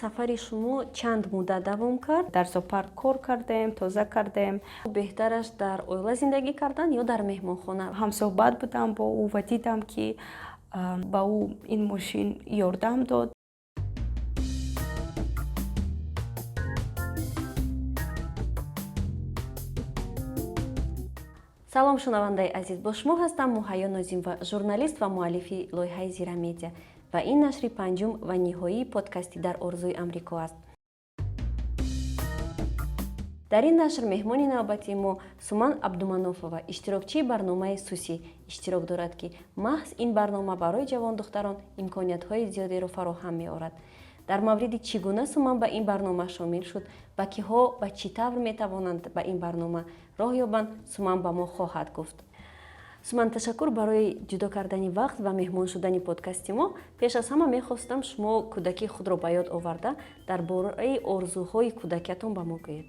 Сафари шумо чанд муддат давом кард? Дар зоопарк кор кардем, тоза кардем. Беҳтараш дар оила зиндагӣ кардан ё дар меҳмонхона? Ҳамсӯҳбат будам бо ӯ ва дидам, ки ба ӯ ин мошин ёрдам дод. Салом, шунавандаи азиз, бо шумо ҳастам Муҳайё Нозимова, журналист ва муаллифи лоиҳаи Зира Медиа, ва ин нашри панҷум ва ниҳоии подкасти «Дар орзуи Амрико» аст. Дар ин нашр меҳмони навбатии мо Суман Абдуманофова, иштирокчии барномаи Суси, иштирок дорад, ки маҳз ин барнома барои ҷавондухтарон имкониятҳои зиёдеро фароҳам меорад. Дар мавриди чӣ гуна Суман ба ин барнома шомил шуд ва киҳо ва чӣ тавр метавонанд ба ин барнома роҳ ёбанд, Суман ба мо хоҳад гуфт. Суман, ташаккур барои ҷудо кардани вақт ва меҳмон шудани подкасти мо. Пеш аз ҳама мехостам, шумо кӯдакии худро ба ёд оварда, дар бораи орзуҳои кӯдакиятон ба мо гӯед.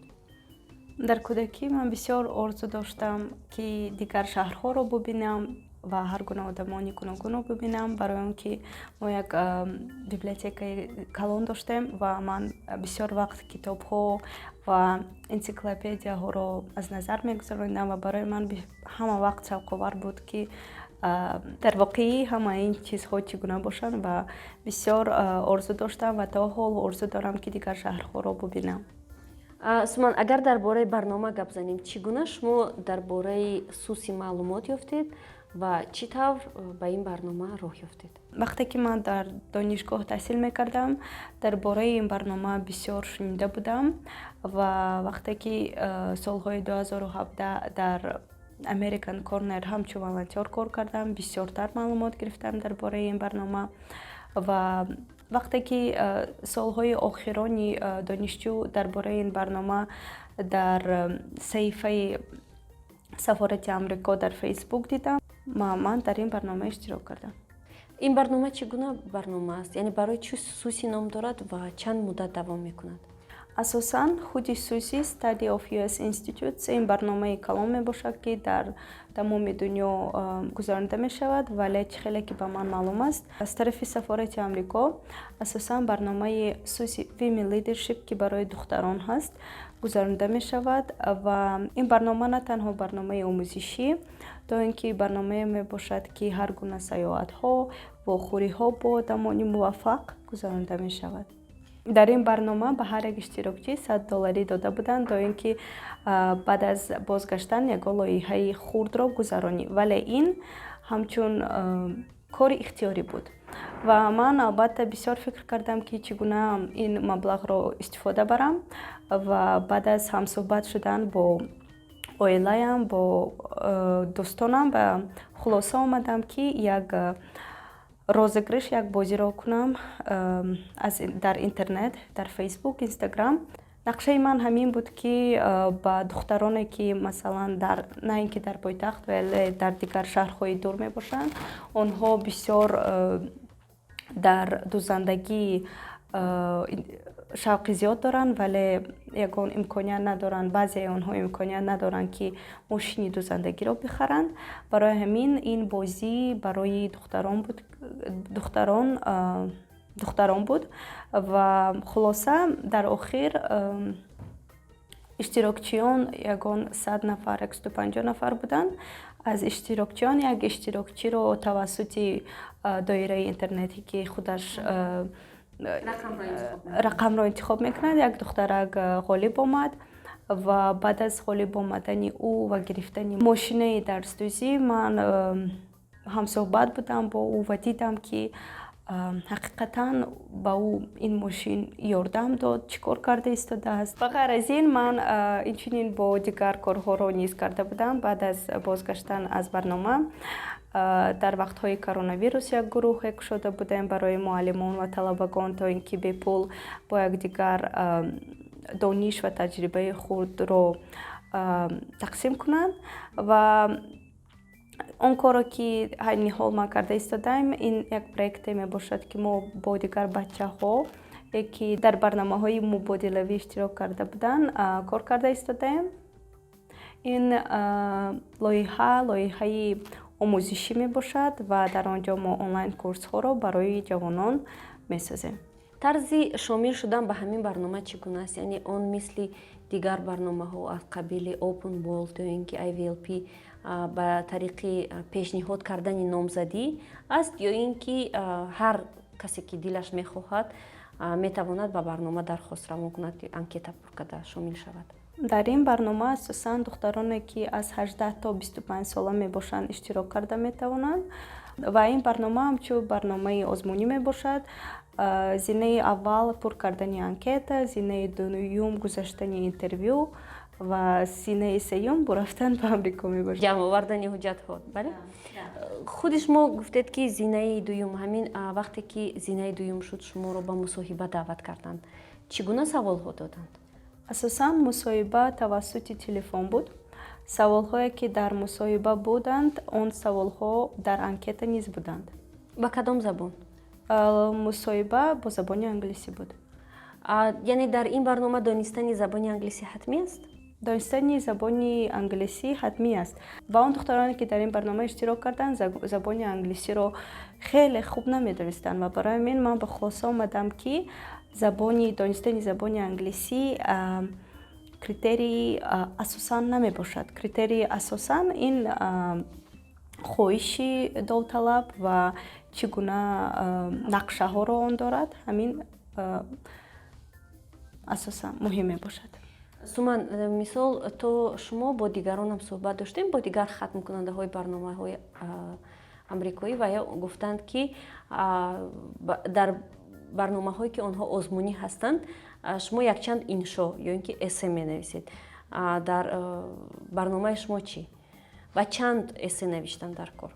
Дар кӯдакӣ ман бисёр орзу доштам, ки дигар шаҳрҳоро бубинам ва ҳар гуна одамони гуногунро бубинам, барои он ки мо як библиотекаи калон доштем ва ман бисёр вақт китобҳо ва энсиклопедияҳоро аз назар мегузаронидам, ва барои ман ҳама вақт шавқовар буд, ки дар воқеӣ ҳамаи ин чизҳо чӣ гуна бошанд, ва бисёр орзу доштам ва то ҳол орзу дорам, ки дигар шаҳрҳоро бубинам. Суман, агар дар бораи барнома гап занем, чӣ гуна шумо дар бораи Суси маълумот ёфтед ва чӣ тавр ба ин барнома роҳ ёфтед? Вақте ки ман дар донишгоҳ таҳсил мекардам, дар бораи ин барнома бисёр шунида будам, ва вақте ки солҳои 2017 дар American Corner ҳамчун волонтёр кор кардам, бисёртар маълумот гирифтам дар бораи ин барнома. Ва вақте ки солҳои охирони донишҷӯ дар бораи ин барнома дар саҳифаи сафорати Амрико дар Фейсбук дидам, ман дар ин барнома иштирок кардам. Ин барнома чӣ гуна барнома аст, яъне барои чӣ Суси ном дорад ва чанд муддат давом мекунад? Асосан худи Суси, Study of US Institutes, ин барномаи калон мебошад, ки дар тамоми дунё гузаронида мешавад, вале чӣ хеле ки ба ман маълум аст, аз тарафи сафорати Амрико асосан барномаи Суси Women Leadership, ки барои духтарон ҳаст, гузаронида мешавад. Ва ин барнома на танҳо барномаи омӯзишӣ, то ин ки барномае мебошад, ки ҳар гуна саёҳатҳо, вохӯриҳо бо одамони муваффақ гузаронида мешавад. Дар ин барнома ба ҳар як иштирокчӣ 100 долларӣ дода буданд, то ин ки баъд аз бозгаштан ягон лоиҳаи хурдро гузаронӣ, вале ин ҳамчун кори ихтиёрӣ буд. Ва ман албатта бисёр фикр кардам, ки чӣ гуна ин маблағро истифода барам, ва баъд аз ҳамсӯҳбат шудан бо оилаям, бо дӯстонам, ба хулоса омадам, ки як розыгрыш, як бозиро кунам дар интернет, дар Фейсбук, Инстаграм. Нақшаи ман ҳамин буд, ки ба духтароне, ки масалан дар на ин ки дар пойтахт, вале дар дигар шаҳрҳои дур мебошанд, онҳо бисёр дар дӯзандагӣ шавқи зиёд доранд, вале ягон имконият надоранд, баъзеи онҳо имконият надоранд, ки мошини дӯзандагиро бихаранд. Барои ҳамин ин бозӣ барои духтарон буд, духтарон буд. Ва хулоса, дар охир иштирокчиён ягон 100 нафар, 150 нафар буданд. Аз иштирокчиён як иштирокчиро тавассути доираи интернетӣ, ки худаш рақамро интихоб мекунад, як духтарак ғолиб омад. Ва баъд аз ғолиб омадани ӯ ва гирифтани мошинаи дарсдӯзӣ, ман ҳамсӯҳбат будам бо ӯ ва дидам, ки ҳақиқатан ба ӯ ин мошин ёрдам дод, чӣ кор карда истодааст. Ба ғайр аз ин, ман инчунин бо дигар корҳоро низ карда будам. Баъд аз бозгаштан аз барнома, дар вақтҳои коронавирус як гурӯҳе кушода будем барои муаллимон ва талабагон, то ин ки бепул бо якдигар дониш ва таҷрибаи худро тақсим кунанд. Ва он корро, ки айни ҳол ман карда истодаем, ин як проекте мебошад, ки мо бо дигар бачаҳо, ки дар барномаҳои мубодилавӣ иштирок карда буданд, кор карда истодаем. Ин лоиҳа лоиҳаи омӯзишӣ мебошад ва дар он ҷо мо онлайн курсҳоро барои ҷавонон месозем. Тарзи шомил шудан ба ҳамин барнома чӣ гуна аст? Яъне он мисли дигар барномаҳо аз қабили Open World ё ин ки IVLP ба тариқи пешниҳод кардани номзадӣ аст ё ин ки ҳар касе, ки дилаш мехоҳад, метавонад ба барнома дархост равон кунад, анкета пур карда шомил шавад? Дар ин барнома асосан духтароне, ки аз 18 то 25 сола мебошанд, иштирок карда метавонанд ва ин барнома ҳамчун барномаи озмунӣ мебошад. Зинаи аввал пур кардани анкета, зинаи дуюм гузаштани интервю ва зинаи сеюм рафтан ба Амрико мебошад. Ҷамъ овардани ҳуҷҷатҳо, бале. Худи шумо гуфтед, ки зинаи дуюм, ҳамин вақте ки зинаи дуюм шуд, шуморо ба мусоҳиба даъват карданд. Чӣ гуна саволҳо доданд? Асосан мусоҳиба тавассути телефон буд. Саволҳое, ки дар мусоҳиба буданд, он саволҳо дар анкета низ буданд. Ба кадом забон? Мусоҳиба бо забони англисӣ буд. Яъне дар ин барнома донистани забони англисӣ ҳатмӣ аст? Донистани забони англисӣ ҳатмӣ аст ва он духтароне, ки дар ин барнома иштирок карданд, забони англисиро хеле хуб намедонистанд ва барои ҳамин ман ба хулоса омадам, ки забони донистани забони англисӣ критерии асосан намебошад. Критерии асосан ин хоҳиши довталаб ва чӣ гуна нақшаҳоро он дорад, ҳамин асосан муҳим мебошад. Суман, мисол, то шумо бо дигаронам суҳбат доштем, бо дигар хатмкунандаҳои барномаҳои амрикоӣ, ва ё гуфтанд, ки дар барномаҳое, ки онҳо озмунӣ ҳастанд, шумо якчанд иншо ё ин ки эссе менависед. Дар барномаи шумо чӣ ва чанд эссе навиштан дар кор?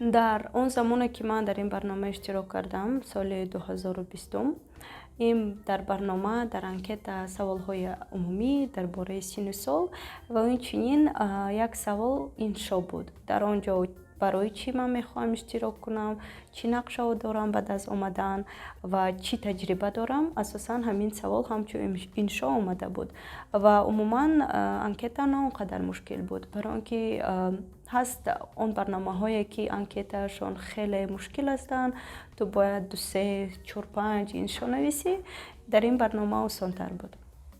Дар он замоне, ки ман дар ин барнома иштирок кардам, соли 2020-ум, ин дар барнома, дар анкета саволҳои умумӣ дар бораи синну сол ва инчунин як савол иншо буд. Дар он ҷо барои чӣ ман мехоҳам иштирок кунам, чӣ нақшаҳо дорам баъд аз омадан ва чӣ таҷриба дорам, асосан ҳамин савол ҳамчун иншо омада буд. Ва умуман анкета на он қадар мушкил буд, барои он ки ҳаст он барномаҳое, ки анкетаашон хеле мушкил ҳастанд, ту бояд ду, се, чор, панҷ иншо нависӣ. Дар ин барнома осонтар буд.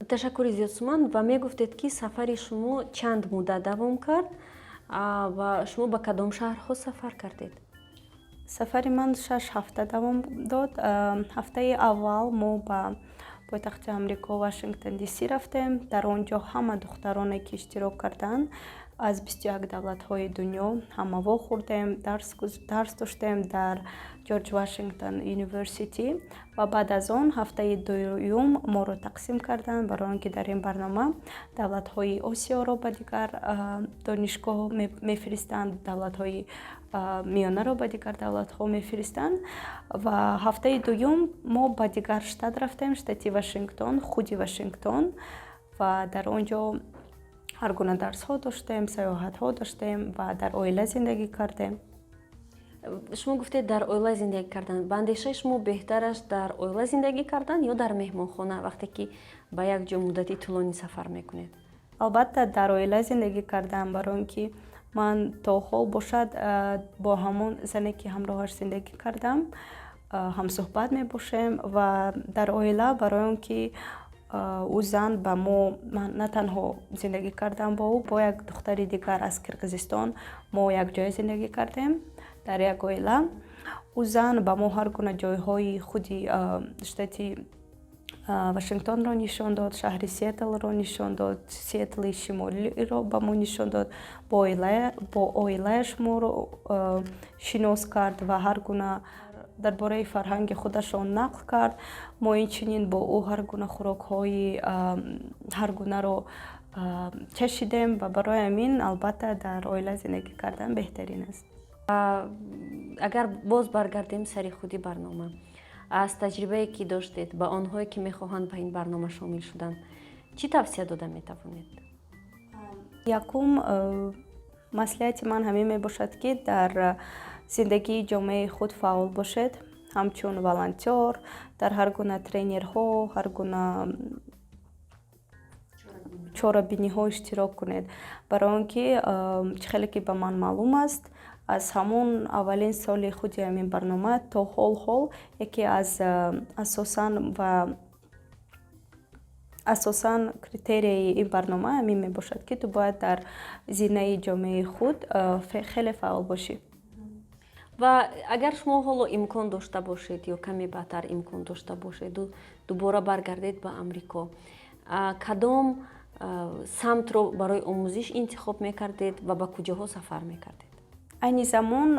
Ташаккури зиёд, Суман. Ва мегуфтед, ки сафари шумо чанд муддат давом кард ва шумо ба кадом шаҳрҳо сафар кардед? Сафари ман 6 ҳафта давом дод. Ҳафтаи аввал мо ба пойтахти Амрико, Вашингтон Диси рафтем. Дар он ҷо ҳама духтароне, ки иштирок карданд аз 21 давлатҳои дунё, ҳама вохӯрдем, дарс доштем дар Ҷорҷ Вашингтон University. Ва баъд аз он ҳафтаи дуюм моро тақсим карданд, барои он ки дар ин барнома давлатҳои Осиёро ба дигар донишгоҳ мефиристанд, давлатҳои миёнаро ба дигар давлатҳо мефиристанд. Ва ҳафтаи дуюм мо ба дигар штат рафтем, штати Вашингтон, худи Вашингтон, ва дар он ҷо ҳар гуна дарсҳо доштем, саёҳатҳо доштем ва дар оила зиндагӣ кардем. Шумо гуфтед, дар оила зиндагӣ кардан. Ба андешаи шумо, беҳтар аст дар оила зиндагӣ кардан ё дар меҳмонхона, вақте ки ба як ҷо муддати тӯлонӣ сафар мекунед? Албатта, дар оила зиндагӣ кардан, барои он ки ман то ҳол бошад бо ҳамон зане, ки ҳамроҳаш зиндагӣ кардам, ҳамсӯҳбат мебошем. Ва дар оила, барои он ки ӯ зан ба мо, ман на танҳо зиндагӣ кардам бо ӯ, бо як духтари дигар аз Қирғизистон мо якҷоя зиндагӣ кардем дар як оила. Ӯ зан ба мо ҳар гуна ҷойҳои худи штати Вашингтонро нишон дод, шаҳри Сиэтлро нишон дод, Сиэтли Шимолиро ба мо нишон дод, бо оилааш моро шинос кард ва ҳар гуна дар бораи фарҳанги худашон нақл кард. Мо инчунин бо ӯ ҳар гуна хӯрокҳои ҳар гунаро чашидем ва барои ҳамин, албатта, дар оила зиндагӣ кардан беҳтарин аст. Агар боз баргардем сари худи барнома, аз таҷрибае, ки доштед, ба онҳое, ки мехоҳанд ба ин барнома шомил шуданд, чӣ тавсия дода метавонед? Якум маслиҳати ман ҳамин мебошад, ки дар зиндагии ҷомеаи худ фаъол бошед, ҳамчун волонтёр дар ҳар гуна тренингҳо, ҳар гуна чорабиниҳо иштирок кунед, барои он ки чӣ хеле ки ба ман маълум аст. Аз ҳамон аввалин соли худи ҳамин барнома то ҳол яке аз асосан ва асосан критерияи ин барнома ҳамин мебошад, ки ту бояд дар зинаи ҷомеаи худ хеле фаъол бошӣ. Ва агар шумо ҳоло имкон дошта бошед ё каме баъдтар имкон дошта бошеду дубора баргардед ба Амрико, кадом самтро барои омӯзиш интихоб мекардед ва ба куҷоҳо сафар мекардед? Айни замон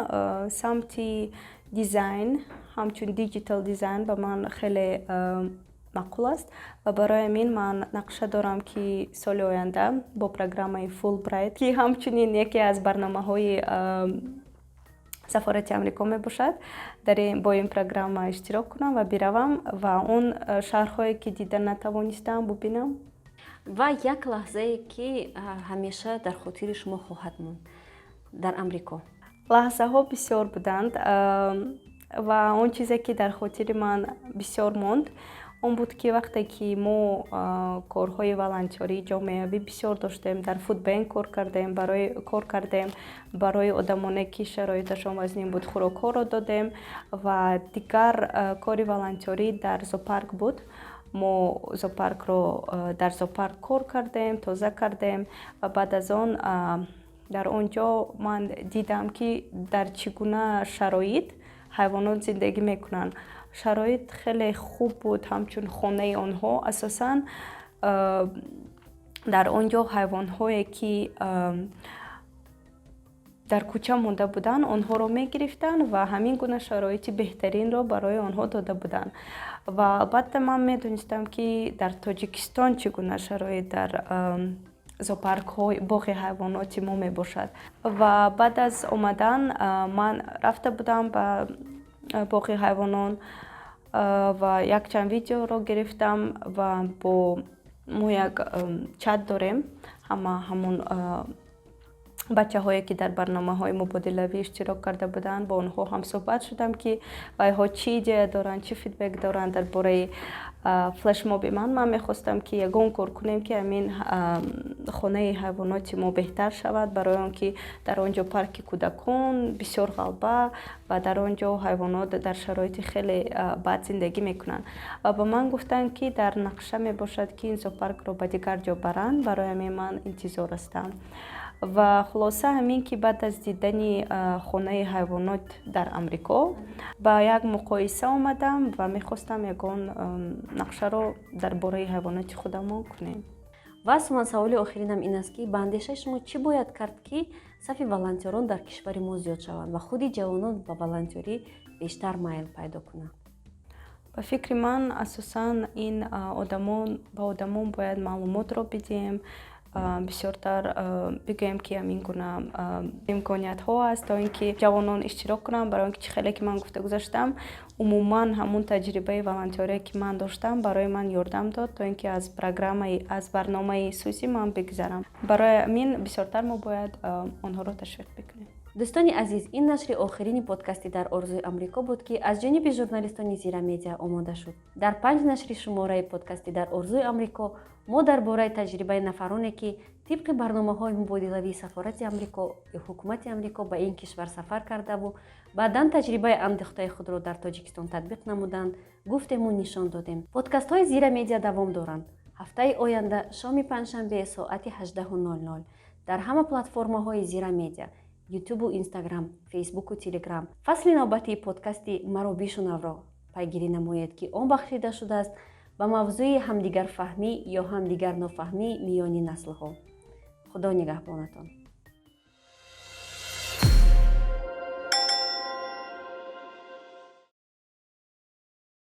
самти дизайн, ҳамчун digital design, ба ман хеле маъқул аст ва барои ҳамин ман нақша дорам, ки соли оянда бо программаи Фулбрайт, ки ҳамчунин яке аз барномаҳои сафорати Амрико мебошад, бо ин программа иштирок кунам ва биравам ва он шаҳрҳое, ки дида натавонистам, бубинам. Ва як лаҳзае, ки ҳамеша дар хотири шумо хоҳад монд дар Амрико? Лаҳзаҳо бисёр буданд ва он чизе, ки дар хотири ман бисёр монд, он буд, ки вақте ки мо корҳои волонтёрии ҷомеавӣ бисёр доштем, дар food bank кор кардем, барои кор кардем, барои одамоне, ки шароиташон вазнин буд, хӯрокҳоро додем ва дигар кори волонтёрӣ дар зоопарк буд. Мо зоопаркро, дар зоопарк кор кардем, тоза кардем ва баъд аз он дар он ҷо ман дидам, ки дар чӣ гуна шароит ҳайвонот зиндагӣ мекунанд. Шароит хеле хуб буд, ҳамчун хонаи онҳо. Асосан дар он ҷо ҳайвонҳое, ки дар кӯча монда буданд, онҳоро мегирифтанд ва ҳамин гуна шароити беҳтаринро барои онҳо дода буданд. Ва албатта, ман медонистам, ки дар Тоҷикистон чӣ гуна шароит дар зоопаркҳо, боғи ҳайвоноти мо мебошад. Ва баъд аз омадан ман рафта будам ба боғи ҳайвонон ва якчанд видеоро гирифтам ва бо мо як чат дорем, ҳама ҳамон бачаҳое, ки дар барномаҳои мубодилавӣ иштирок карда буданд, бо онҳо ҳамсӯҳбат шудам, ки вайҳо чӣ идея доранд, чӣ feedback доранд дар бораи флешмоби ман. Ман мехостам, ки ягон кор кунем, ки ҳамин хонаи ҳайвоноти мо беҳтар шавад, барои он ки дар он ҷо парки кӯдакон бисёр ғалба ва дар он ҷо ҳайвонот дар шароити хеле бад зиндагӣ мекунанд. Ва ба ман гуфтанд, ки дар нақша мебошад, ки ин зоопаркро ба дигар ҷо баранд, барои ҳамин ман интизор ҳастам. Ва хулоса ҳамин, ки баъд аз дидани хонаи ҳайвонот дар Амрико ба як муқоиса омадам ва мехостам ягон нақшаро дар бораи ҳайвоноти худамон кунем. Ва Суман, саволи охиринам ин аст, ки ба андешаи шумо чӣ бояд кард, ки сафи волонтёрон дар кишвари мо зиёд шаванд ва худи ҷавонон ба волонтёрӣ бештар майл пайдо кунанд? Ба фикри ман, асосан ин одамон, ба одамон бояд маълумотро бидиҳем бисёртар, бигӯем, ки ҳамин гуна имкониятҳо аст, то ин ки ҷавонон иштирок кунанд, барои он ки чӣ хеле ки ман гуфта гузаштам, умуман ҳамун таҷрибаи волонтёрие, ки ман доштам, барои ман ёрдам дод, то ин ки аз программаи, аз барномаи СУСИ ман бигзарам. Барои ҳамин бисёртар мо бояд онҳоро ташвиқ бикунем. Дӯстони азиз, ин нашри охирини подкасти «Дар орзуи Амрико» буд, ки аз ҷониби журналистони Зира Медиа омода шуд. Дар панҷ нашри шумораи подкасти «Дар орзуи Амрико» мо дар бораи таҷрибаи нафароне, ки тибқи барномаҳои мубодилавии сафорати Амрико ё ҳукумати Амрико ба ин кишвар сафар кардаву баъдан таҷрибаи андӯхтаи худро дар Тоҷикистон татбиқ намуданд, гуфтему нишон додем. Подкастҳои Зира Медиа давом доранд. Ҳафтаи оянда шоми панҷшанбе соати 18:00 дар ҳама платформаҳои Зира Медиа, Ютубу Инстаграм, Фейсбуку Телеграм фасли навбатии подкасти «Маро бишунавро» пайгирӣ намоед, ки он бахшида шудааст ба мавзӯи ҳамдигарфаҳмӣ ё ҳамдигарнофаҳмӣ миёни наслҳо. Худо нигаҳбонатон.